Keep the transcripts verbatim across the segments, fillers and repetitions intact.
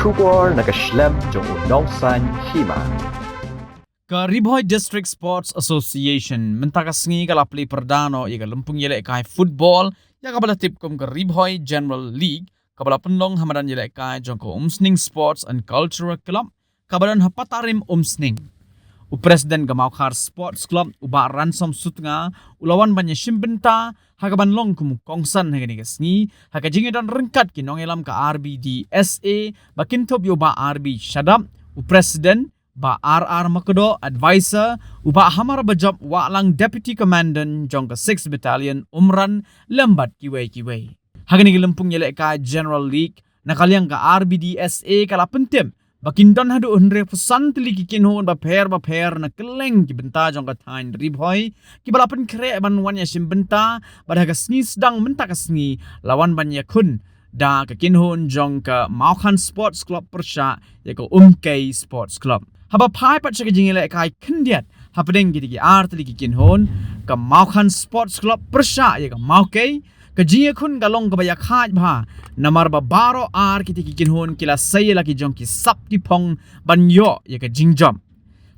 Khubor na ka shlem jong u nongsaiñ hima. Ka Ri Bhoi District Sports Association mynta ka sngi ka la plie pyrda noh ïa ka lympung ïalehkai football ïa kaba la tip kum ka Ri Bhoi General League, kaba la pynlong ha madan ïalehkai jong ka Umsning Sports and Cultural Club, kaba don ha Patarim Umsning. U President ka Mawkhar Sports Club, u Bah Ransom Sutnga, u la wan ban ïashim bynta ha kaban long kum u kongsan ha kane ka sngi ha ka jingïadon ryngkat ki nongïalam ka R B D S A, ba kynthup ïa u Bah R B Shadap, u President, Bah R R Makdoh, Advisor, u Bah Hamar Bajop Wahlang, Deputy Commandant jong ka Sixth Battalion Umran, lem bad kiwei kiwei. Ha kane ka lympung ïalehkai General League, na ka liang ka R B D S A ka la pyntip ba kin don haduh hynriewphew san tylli ki kynhun bapher bapher na kylleng ki bynta jong ka thaiñ Ri Bhoi, kiba la pynkhreh ban wan ïashim bynta, bad ha ka sngi sdang mynta ka sngi la wan ban ïakhun da ka kynhun jong ka Mawkhan Sports Club pyrshah ïa ka Umkei Sports Club. Haba phai pat sha ka jingïalehkai khyndiat hapdeng kitei ki ar tylli ki kynhun, ka Mawkhan Sports Club pyrshah ïa ka Mawkei, ka jingïakhun ka long kaba ïakhaid bha, namar ba baroh ar kitei ki kynhun ki la sei ïa la ki jong ki sap ki phong ban ïoh ïa ka jingjop.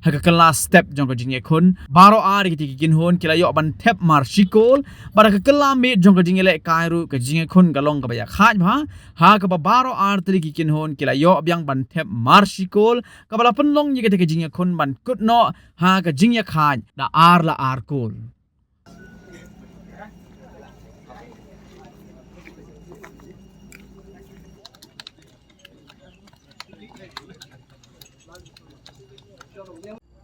Ha ka kylla step jong ka jingïakhun, baroh ar kitei ki kynhun ki la ïoh ban thep mar shi kol, bad ha ka kylla miet jong ka jingïalehkai ruh ka jingïakhun ka long kaba ïakhaid bha, ha kaba baroh ar tylli ki kynhun ki la ïoh biang ban thep mar shi kol, kaba la pynlong ïa katei ka jingïakhun ban kut noh ha ka jingïakhaid da ar la ar kol.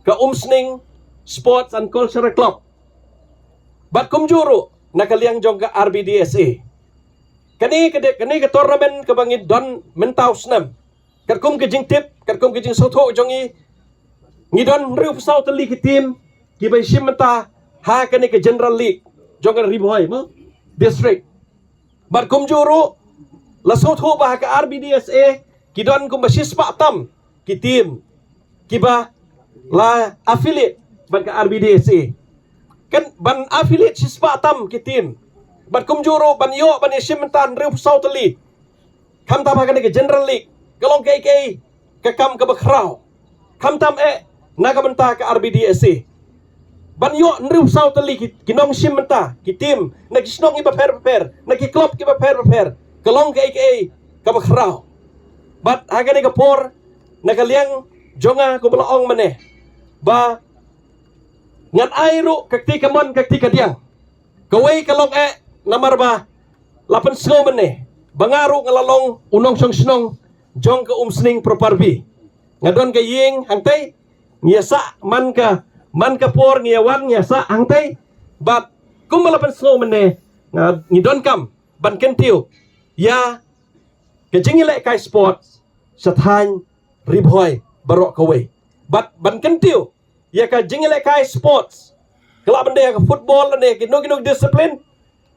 Ka Umsning Sports and Cultural Club, bad kumjuh ruh na ka liang jong ka R B D S A. Kane ka de-, kane ka tournament kaba ngi don mynta u snem, katkum ka jingtip, katkum ka jingsngewthuh jong ngi, ngi don hynriewphew saw tylli ki team kiba shim bynta ha kane ka General League jong ka Ri Bhoi mo District. Bad kumjuh ruh, la sngewthuh ba ha ka R B D S A ki don kumba shispah tam ki team kiba la affiliate bad ka R B D S A. Kan ban affiliate shispah tam ki team, bad kumjuh ruh ban ïoh ban ïashim bynta hynriewphew saw tylli. Khamtam ha kane ka General League ka long kaei kaei ka kam kaba khraw. Khamtam eh na ka bynta ka R B D S A ban ïoh hynriewphew saw tylli ki, ki nongshim bynta, ki team na ki shnong kiba pher bapher, na ki club kiba pher bapher, ka long kaei kaei kaba khraw. Bad ha kane ka por, na ka liang jong nga kumba la ong mynne, ba ngan ai ruh ka kti kamon ka kti kadiang. Kawei ka long eh, namar ba la pynsngew mynne ba nga ruh nga la long u nongshong shnong jong ka Umsning Property. Nga don ka ïing hangtei, ngi ïasah man ka, man ka por ngi ïawan ngi ïasah hangtei. Bad kumba la pynsngew mynne, nga, ngi donkam ban kyntiew ïa ka jingïalehkai sports sha thaiñ Ri Bhoi baroh kawei. Bad ban kyntiew ïa ka jingïalehkai sports, ka lah ban dei ka football lane kino kino discipline,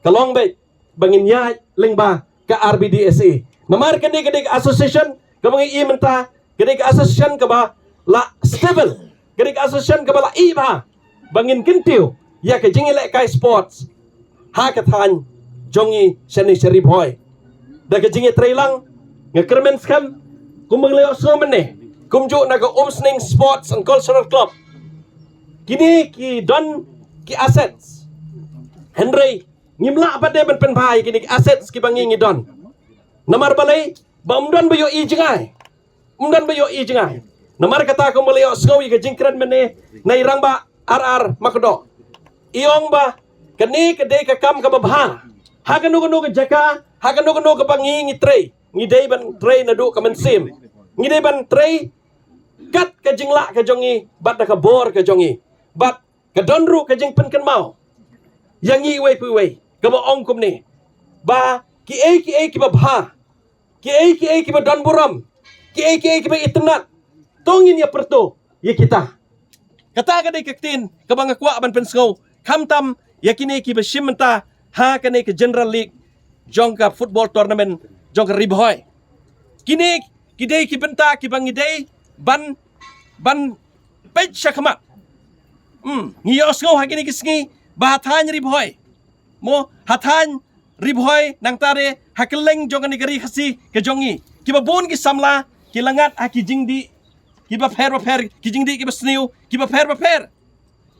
ka long beit ba ngin ïaid lyngba ka R B D S A. Namar kane ka dei ka association kaba ngi ïohi mynta, ka dei ka association kaba la stable, ka dei ka association kaba la ïehnoh, ba ngin kyntiew ïa ka jingïalehkai sports ha ka thaiñ jong ngi shane sha Ri Bhoi. Da ka jingïatreilang, nga kyrmen skhem, kumba nga la ïohsngew mynne, kumjuh na ka Umsning Sports and Cultural Club, kine ki don ki assets. Hynrei ngim lah pat de ban pynbha ïa kine ki assets kiba ngi ngi don. Namar balei? Ba ym don ba ïohi jngai. Ym don ba ïohi jngai. Namar kata kumba la ïohsngew ïa ka jingkren mynne na i Rangbah R R Makdoh, i ong ba kane ka dei ka kam kaba bha. Ha kano kano ka jaka, ha kano kano kaba ngi ngi trei, ngi dei ban trei naduh ka mynsiem. Ngi dei ban trei kat ka jinglah ka jong ngi bad da ka bor ka jong ngi. Bad ka don ruh ka jingpynkynmaw ïa ngi iwei pa iwei kaba ong kumne, ba kiei kiei kiba bha, kiei kiei kiba don burom, kiei kiei kiba itynnad, to ngin ïa pyrto ïa kita. Kata ka dei ka ktien kaba nga kwah ban pynsngew, khamtam ïa kine kiba shim bynta ha kane ka General League jong ka football tournament jong ka Ri Bhoi. Kine ki dei ki bynta kiba ngi dei ban, ban peit shakhmat. Hmm, ngi ïohsngew ha kine ki sngi ba ha thaiñ Ri Bhoi, mo, ha thaiñ Ri Bhoi, nangta de ha kylleng jong kane ka ri Khasi ka jong ngi, kiba bun ki samla ki la ngat ha ki jingdih kiba pher bapher, ki jingdih kiba sniew kiba pher bapher.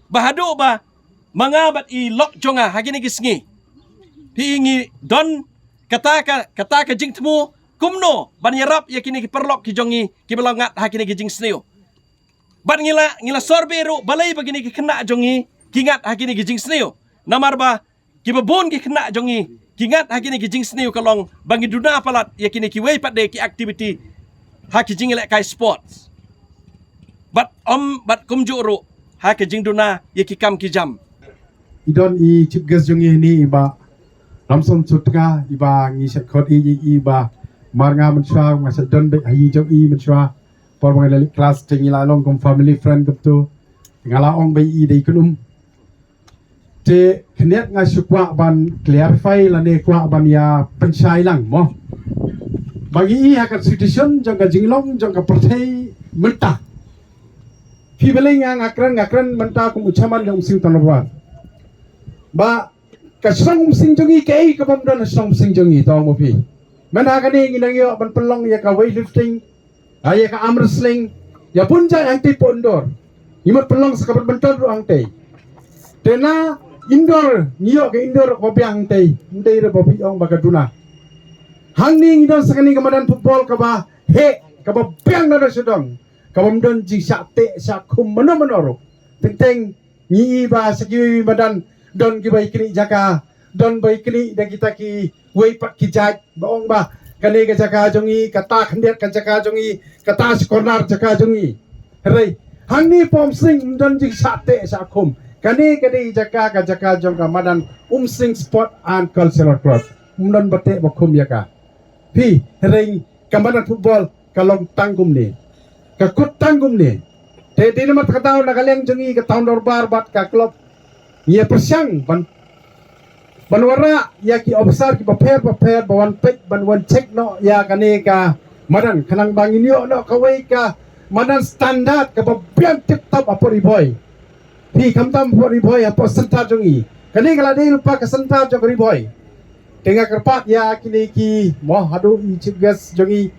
Ba haduh ba ma nga bad i lok jong nga ha kine ki sngi, phi, ngi don kata ka, kata ka jingthmu kumno ban ïarap ïa kine ki paralok ki jong ngi kiba la ngat ha kine ki jingsniew. Bad ngi la, ngi la sor beh ruh balei ba kine ki khynnah jong ngi ki ngat ha kine ki jingsniew. Namar ba kiba bun ki khynnah jong ngi ki ngat ha kine ki jingsniew ka long ba ngi duna palat ïa kine kiwei pat de ki activity ha ki jingïalehkai sports. Bad ym, bad kumjuh ruh ha ki jingduna ïa ki kam ki jam. I don i chief guest jong ngi hangne, i Bah Ramsom Sutnga, i ba ngi shait khot i, i, i Bah Mar nga mynshuwa, nga shait don beit ha ïing jong i mynshuwa. Por ba nga la leit klas te ngi la long kum family friend kumto. Nga la ong ba i dei kynum. Te khyndiat nga shu kwah ban clarify lane kwah ban ïa pynshai lang mo. Ba ngi i ha ka situation jong ka jinglong jong ka pyrthei mynta. Phi, balei nga, nga kren, nga kren mynta kum u chairman jong Umsning Town Dorbar. Ba ka shnong Umsning jong ngi kaei ka bym don ha shnong Umsning jong ngi, to mo phi. Mynta kane ngi dang ïoh ban pynlong ïa ka weightlifting, ha, ïa ka arm wrestling, ïa bun jait hangtei hapoh indoor. Ngi mut pynlong sa ka badminton ruh hangtei. Te na indoor, ngi ïoh ka indoor kaba biang hangtei, hangtei ruh ba phi ong ba ka duna. Hangne ngi don sa kane ka madan football kaba heh, kaba biang na dong sha dong, kaba ym don jingshah teh shah khum mano mano ruh. Teng teng ngi i ba sa kiwei madan don kiba ïa kine jaka, don ba ïa kine da kita kiwei pat ki jait ba ong ba kane ka jaka jong ngi, kata khyndiat ka jaka jong ngi, kata shi corner jaka jong ngi. Hynrei hangne hapoh Umsning ym don jingshah teh shah khum. Kane ka dei jaka, ka jaka jong ka madan Umsning Sport and Cultural Club. Ym don ba teh ba khum ïa ka. Phi, hynrei ka madan football ka long tang kumne, ka kut tang kumne. Te dei namar kata na ka liang jong ngi ka Town Dorbar bad ka club ngi ïa pyrshang ban, ban wanrah ïa ki officer kiba pher bapher ba wan peit, ban wan check noh ïa kane ka madan khnang ba ngin ïoh noh kawei ka madan standard kaba biang tip top hapoh Ri Bhoi. Phi, khamtam hapoh Ri Bhoi, hapoh center jong ngi. Kane ka la dei lypa ka center jong ka Ri Bhoi. Te nga kyrpad ïa kine ki mo, haduh i chief guest jong ngi,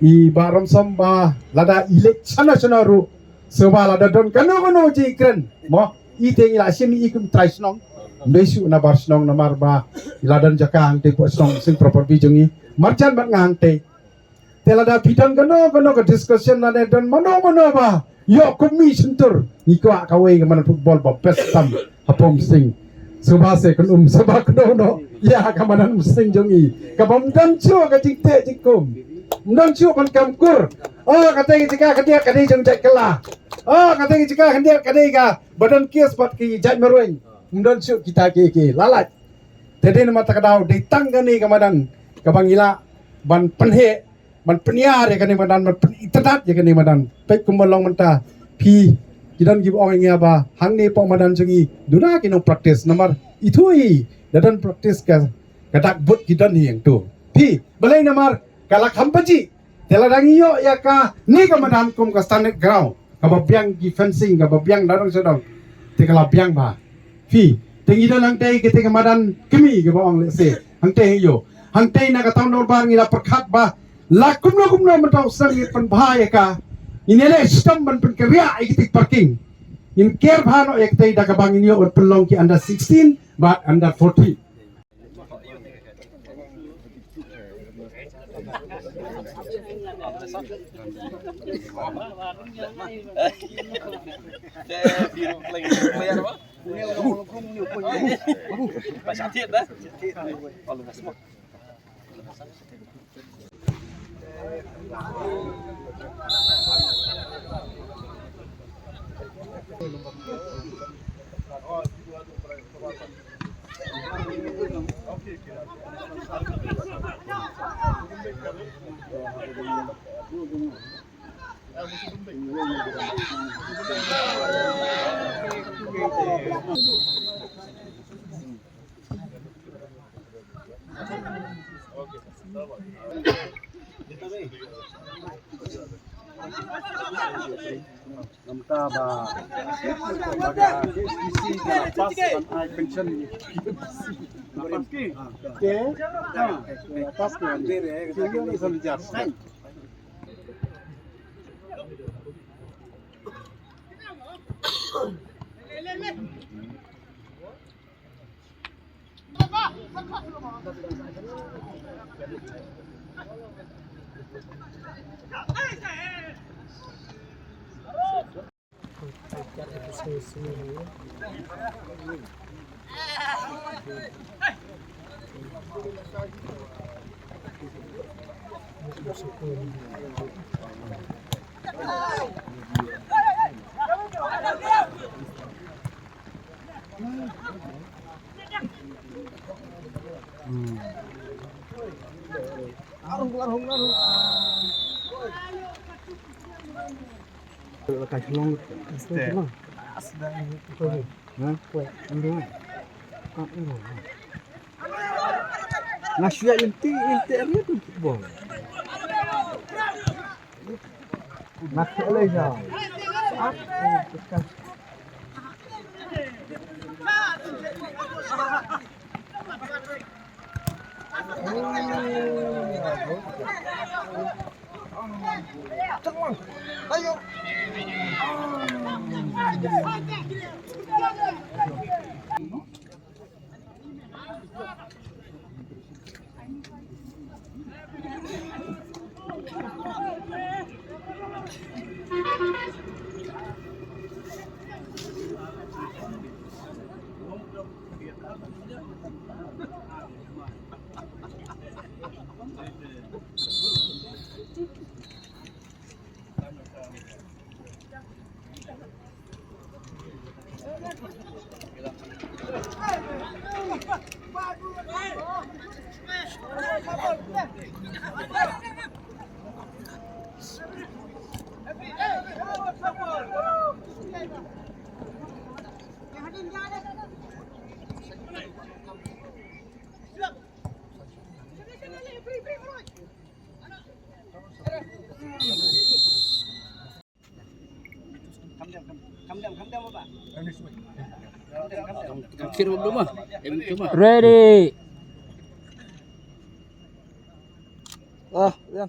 i Bah Ramsom, ba lada i leit shano shano ruh, shuwa lada don kano kano jingkren mo, i te ngi la shim i kum trai shnong. Ym dei shuh na bar shnong namar ba i la don jaka hangtei hapoh shnong Umsning proper bi jong ngi. Marjan bad nga hangtei. Te lada phi don kano kano ka discussion lane don mano mano ba ïoh kum i shyntur, ngi kwah kawei ka madan football ba best tam hapoh Umsning. Shuwa se kynum, shuwa kynum noh ïa ka madan Umsning jong ngi, kaba ym don shuh ka jingteh jingkhum, ym don shuh ban kam kur. Oh, kata ka jaka khyndiat ka dei jong jait kylla. Oh, kata ka jaka khyndiat ka dei kaba don kies bad ki jait marweiñ. Ym don shuh kita kiei kiei, la lait. Te dei namar kata ka daw dei tang kane ka madan kaba ngi lah ban pynheh, ban pynïar ïa kane madan, ban pynitynnad ïa kane madan. Peit kumba long mynta, phi, ki don kiba ong ïa nga ba hangne hapoh madan jong ngi duna ki nong practice, namar ithuh hi da don practice ka, ka dak but ki don hi hangto. Phi, balei? Namar ka la kham pajih. Te lada ngi ïoh ïa kane ka madan kum ka standard ground, kaba biang ki fencing, kaba biang da dong sha dong, te ka la biang bha. Phi, te ngi don hangtei kata ka madan kmie kaba ong lehse hangtei hi ïoh. Hangtei na ka Town Dorbar ngi la pyrkhat ba la kumno kumno mynta u snem ngin pynbha ïa ka. Ngin ïaleh shitom ban pynkynriah ïa kita ki parking. Ngin ker bha noh ïa katei da kaba ngin ïoh ban pynlong ki under sixteen bad under fourteen. Namta ba, ba ka H D C ka la pass ban ai pension ni. Ke? Ah, ke? Ah, pass ke ni. Ke ni san jar. Nga shu ïa inti, inti area tu football. Nga shu lei ïa. Ready. Ah, ya.